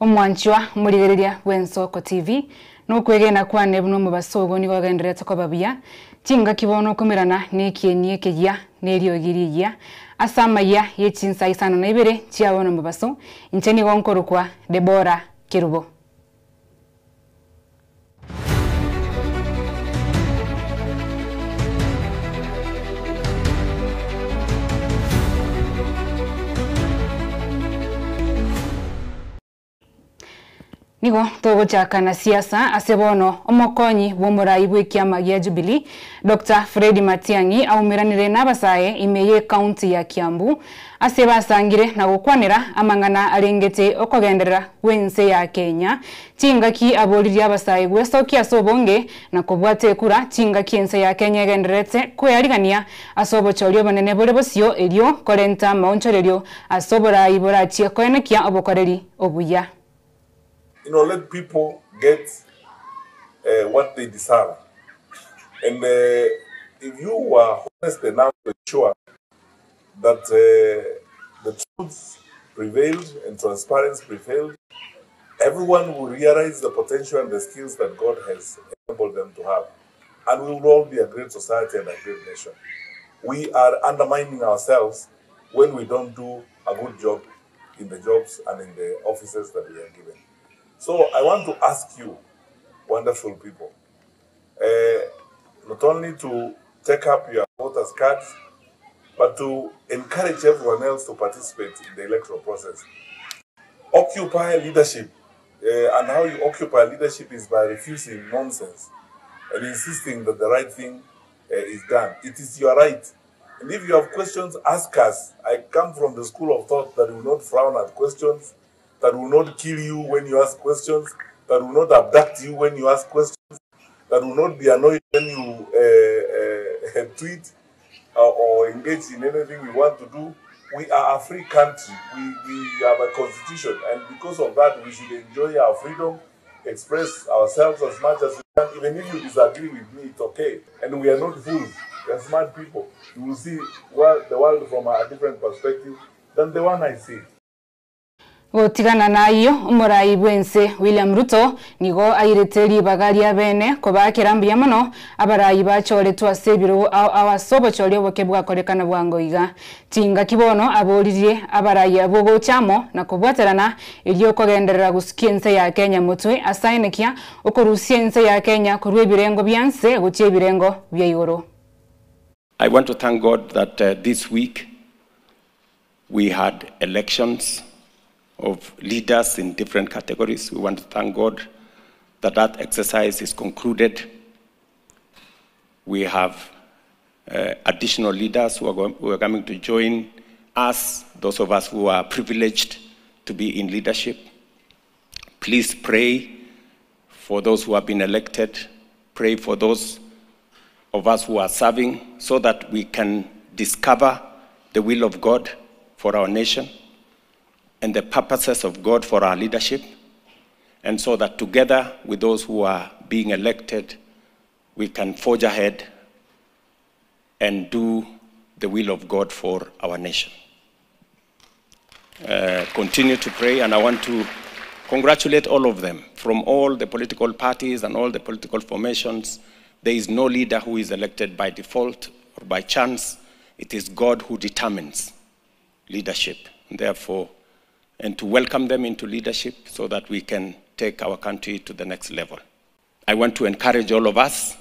Omwanchwa omorigereria bw'Ensoko TV, nokwegena kwane buna omobaso ogo nigo ogendererete koba buya, chingaki bono okomerana nekieni ekeyia na eriogi rigiya, ase amayia ye chinsa isano na ibere chia bono omobaso, inche nigo nkorokwa Debora Kerubo. Nigo togochaka na siasa ase bono omokonyi bw'omorai bw'ekiama gia Jubilee, Doctor Fred Matiang'i aumeranire n'abasae ime y'ecounty ya Kiambu ase basangire na gokwanera amang'ana arengete okogenderera gw'ense ya Kenya Chingaki aboririe abasae gwesokia ase obonge na kobwata ekura, chingaki ense ya Kenya egendererete kwearigania ase obochori obonene bore bosio erio korenta amaonchorerio ase oborai borachie koenekia obokoreri obuya. You know let people get what they deserve and if you were honest enough to ensure that the truth prevailed and transparency prevailed, everyone will realize the potential and the skills that God has enabled them to have. And we will all be a great society and a great nation. We are undermining ourselves when we don't do a good job in the jobs and in the offices that we are given. So I want to ask you, wonderful people, uh, not only to take up your voters cards, but to encourage everyone else to participate in the electoral process. Occupy leadership. And how you occupy leadership is by refusing nonsense and insisting that the right thing is done. It is your right. And if you have questions, ask us. I come from the school of thought that will not frown at questions, that will not kill you when you ask questions, that will not abduct you when you ask questions, that will not be annoyed when you tweet or engage in anything we want to do. We are a free country. We have a constitution, and because of that, we should enjoy our freedom, express ourselves as much as we can. Even if you disagree with me, it's okay. And we are not fools. We are smart people. You will see the world from a different perspective than the one I see. Gotigana nayio, omorai bw'ense William Ruto nigo airete ribaga ria bene kobaakera mbuya mono abarai bachoretwe ase ebirogo ao ao ase obochori oboke bwakorekana bwango iga. Chingaki bono aboririe abarai abwo gocha amo na kobwaterana erio kogenderera gosukia ense ya Kenya motwe ase aenekia okorusia ense ya Kenya korwa ebirengo bia nse gochia ebirengo bia igoro. I want to thank God that this week we had elections of leaders in different categories. We want to thank God that that exercise is concluded. We have additional leaders who are coming to join us, those of us who are privileged to be in leadership. Please pray for those who have been elected. Pray for those of us who are serving so that we can discover the will of God for our nation and the purposes of God for our leadership, and so that together with those who are being elected, we can forge ahead and do the will of God for our nation. Continue to pray, and I want to congratulate all of them from all the political parties and all the political formations. There is no leader who is elected by default or by chance. It is God who determines leadership. And therefore, and to welcome them into leadership so that we can take our country to the next level. I want to encourage all of us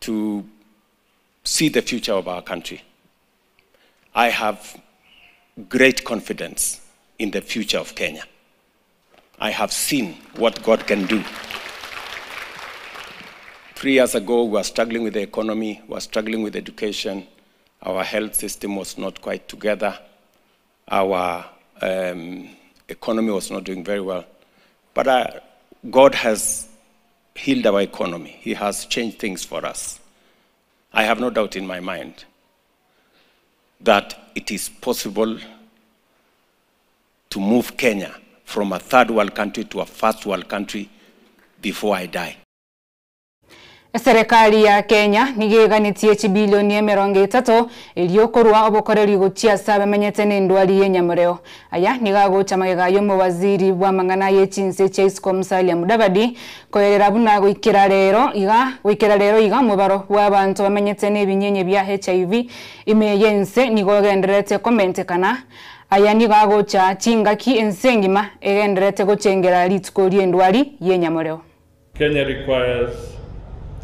to see the future of our country. I have great confidence in the future of Kenya. I have seen what God can do. 3 years ago, we were struggling with the economy, we were struggling with education, our health system was not quite together, our economy was not doing very well. But God has healed our economy. He has changed things for us. I have no doubt in my mind that it is possible to move Kenya from a third world country to a first world country before I die. Eserekari ya Kenya nigo eganetie chibilioni 30 erio korwa obokoreri gochia ase abamenyete nendwari y'enyamoreo. Aya nigo agocha magega y'omowaziri bw'amang'ana ye chinse chia isiko Musalia Mudavadi koerera buna goikera rero iga goikera rero iga omobaro bw'abanto bamenyete n'ebinyenye bia HIV ime y'ense nigo ogendererete komentekana. Aya nigo agocha chingaki ense engima egendererete gochengera rituko ri'endwari y'enyamoreo. Kenya requires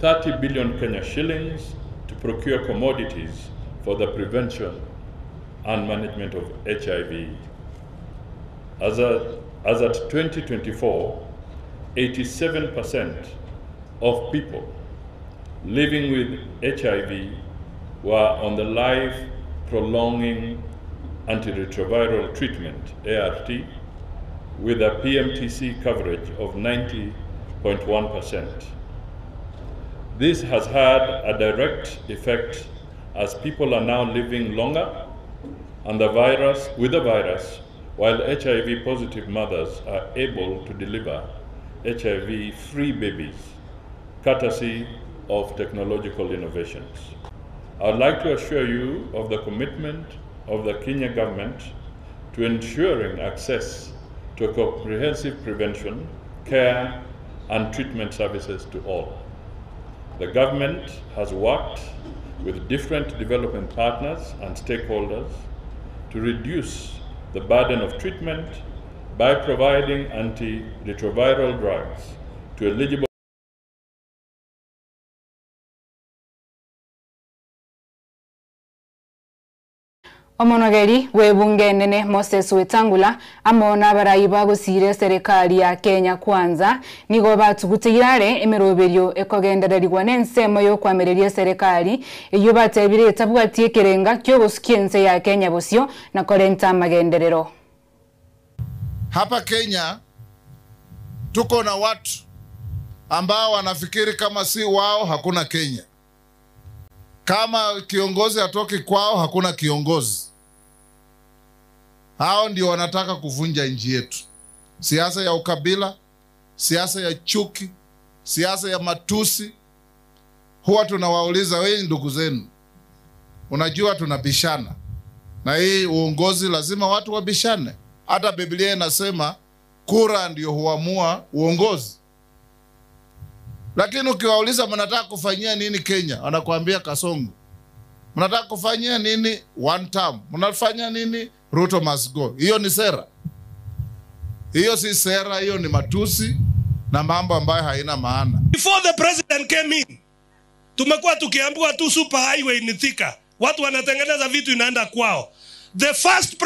30 billion Kenya shillings to procure commodities for the prevention and management of HIV. As at 2024, 87% of people living with HIV were on the life-prolonging antiretroviral treatment, ART, with a PMTC coverage of 90.1%. This has had a direct effect as people are now living longer and the virus, with the virus, while HIV positive mothers are able to deliver HIV free babies, courtesy of technological innovations. I would like to assure you of the commitment of the Kenya government to ensuring access to comprehensive prevention, care, and treatment services to all. The government has worked with different development partners and stakeholders to reduce the burden of treatment by providing antiretroviral drugs to eligible Omonogeri bw'ebunge enene Moses Wetangula amo n'abarayi bagosire serikali ya Kenya Kwanza nigo batuguteire are emeroberio ekogendererigwa n'ensemo y'okwamereria serikali eywo batebire etabwati ekerenga kiogosukia ense ya Kenya bosio na korenta amagenderero. Hapa Kenya tuko na watu ambao wanafikiri kama si wao hakuna Kenya. Kama kiongozi hatoki kwao hakuna kiongozi. Hao ndio wanataka kuvunja nchi yetu. Siasa ya ukabila, siasa ya chuki, siasa ya matusi. Huwa tunawauliza wewe, ndugu zenu, unajua tunabishana na hii uongozi, lazima watu wabishane. Hata Biblia inasema kura ndio huamua uongozi. Lakini ukiwauliza mnataka kufanyia nini Kenya, wanakuambia Kasongo. Mnataka kufanyia nini one term? Mnafanya nini Ruto must go? Hiyo ni sera? Hiyo si sera, hiyo ni matusi na mambo ambayo haina maana. Before the president came in, tumekuwa tukiambiwa tu super highway ni Thika, watu wanatengeneza vitu inaenda kwao. The first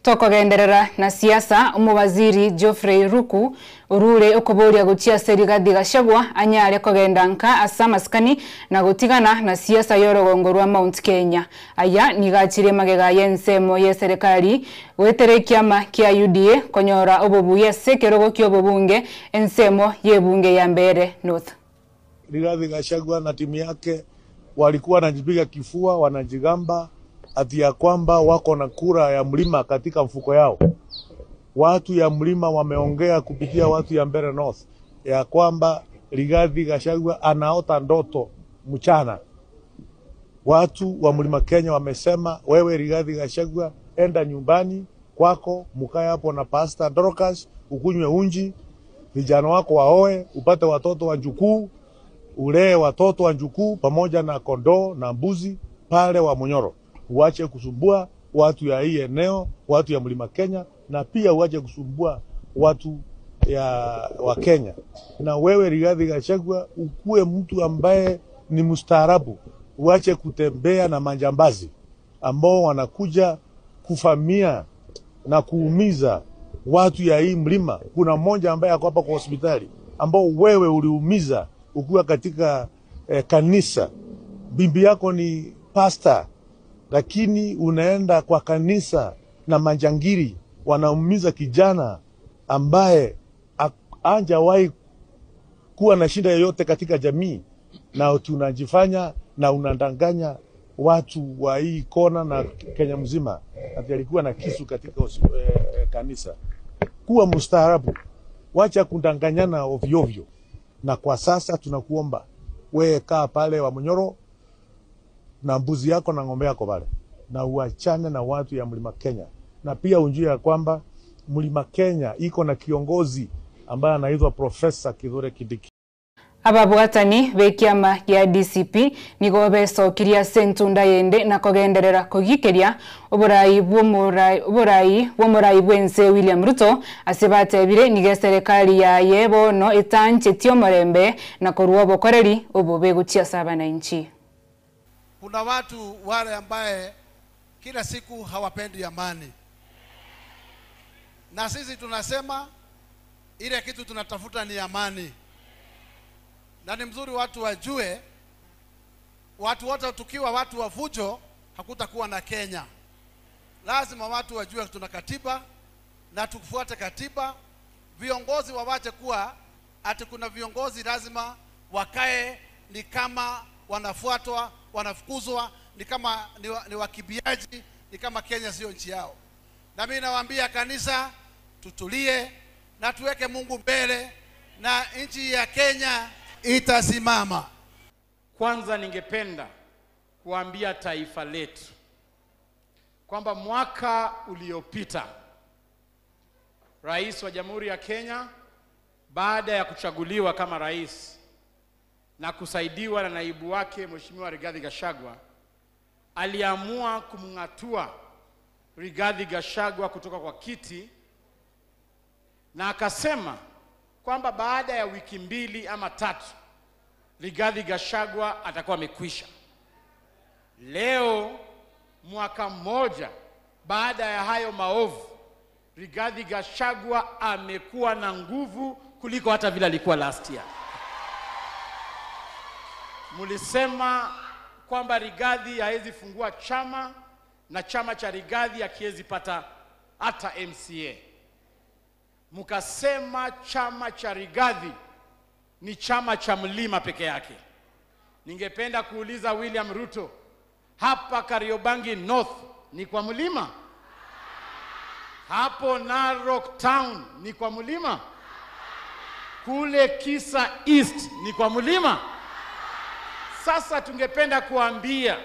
Tokogenderera na siasa omowaziri Geoffrey Ruku orure okoboria gochia ase Rigathi Gachagua anyare kogenda nka ase amasikani na gotigana na siasa y'orogongo rwa Mount Kenya. Aya nigachire magega y'ensemo ye serikali goetera ekiama kia UDA konyora obobuya ase ekerogo kia obobunge ensemo y'ebunge ya Mbeere North. Rigathi Gachagua na timu yake walikuwa wanajipiga kifua, wanajigamba ati ya kwamba wako na kura ya mlima katika mfuko yao. Watu ya mlima wameongea kupitia watu ya Mbeere North ya kwamba Rigathi Gachagua anaota ndoto mchana. Watu wa mlima Kenya wamesema, wewe Rigathi Gachagua, enda nyumbani kwako, mkae hapo na Pastor Dorcas, ukunywe unji, vijana wako waoe, upate watoto wa njukuu, ulee watoto wa njukuu pamoja na kondoo na mbuzi pale wa Munyoro. Uache kusumbua watu ya hii eneo, watu ya mlima Kenya, na pia uache kusumbua watu ya wa Kenya. Na wewe Rigathi Gachagua ukuwe mtu ambaye ni mstaarabu, uache kutembea na majambazi ambao wanakuja kufamia na kuumiza watu ya hii mlima. Kuna mmoja ambaye ako hapa kwa hospitali ambao wewe uliumiza ukiwa katika kanisa. Bibi yako ni pastor, lakini unaenda kwa kanisa na majangiri wanaumiza kijana ambaye hajawahi kuwa na shida yoyote katika jamii, na tunajifanya na unadanganya watu wa hii kona na Kenya mzima ati alikuwa na kisu katika kanisa. Kuwa mstaarabu, wacha kudanganyana ovyo ovyo. Na kwa sasa tunakuomba wewe, kaa pale Wamunyoro na mbuzi yako na ng'ombe yako pale, na uachane na watu ya Mlima Kenya, na pia unjue ya kwamba Mlima Kenya iko na kiongozi ambaye anaitwa Profesa Kithure Kindiki. Ababwatani b'ekiama gia DCP nigo besokirie ase entunda yende na kogenderera kogikeria oborai bw'omorai bw'omorai bw'ense William Ruto ase batebire nigo eserekari yaye bono etanchetie omorembe na korwa obokoreri obobe gochia ase abananchi. Kuna watu wale ambaye kila siku hawapendi amani, na sisi tunasema ile kitu tunatafuta ni amani, na ni mzuri watu wajue, watu wote tukiwa watu wa fujo hakutakuwa na Kenya. Lazima watu wajue tuna katiba na tufuate katiba. Viongozi wawache kuwa ati kuna viongozi lazima wakae ni kama wanafuatwa, wanafukuzwa, ni kama ni wakimbiaji, ni kama Kenya sio nchi yao. Na mimi nawaambia kanisa, tutulie na tuweke Mungu mbele na nchi ya Kenya itasimama. Kwanza ningependa kuambia taifa letu kwamba mwaka uliopita Rais wa Jamhuri ya Kenya baada ya kuchaguliwa kama rais na kusaidiwa na naibu wake Mheshimiwa Rigathi Gachagua, aliamua kumng'atua Rigathi Gachagua kutoka kwa kiti, na akasema kwamba baada ya wiki 2 ama 3 Rigathi Gachagua atakuwa amekwisha. Leo mwaka mmoja baada ya hayo maovu, Rigathi Gachagua amekuwa na nguvu kuliko hata vile alikuwa last year. Mulisema kwamba Rigathi hawezi fungua chama na chama cha Rigathi hakiwezi pata hata MCA. Mukasema chama cha Rigathi ni chama cha mlima peke yake. Ningependa kuuliza William Ruto, hapa Kariobangi North ni kwa mlima? Hapo Narok Town ni kwa mlima? Kule Kisa East ni kwa mlima? Sasa tungependa kuambia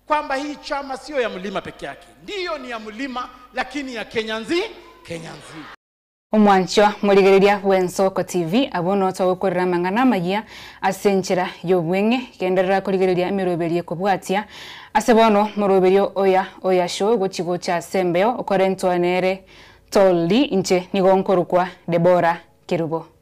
kwamba hii chama sio ya mlima peke yake. Ndiyo ni ya mlima, lakini ya Kenya Kenya nzima. Omwancho morigereria bw'Ensoko TV abo notogokorera amang'ana amaya ase enchera ya obweng'e genderera korigereria emeroberio ekobwatia ase bono moroberio oya oya show gochi gocha ase embeo okore ntwanere tolli inche nigo nkorokwa Debora Kerubo.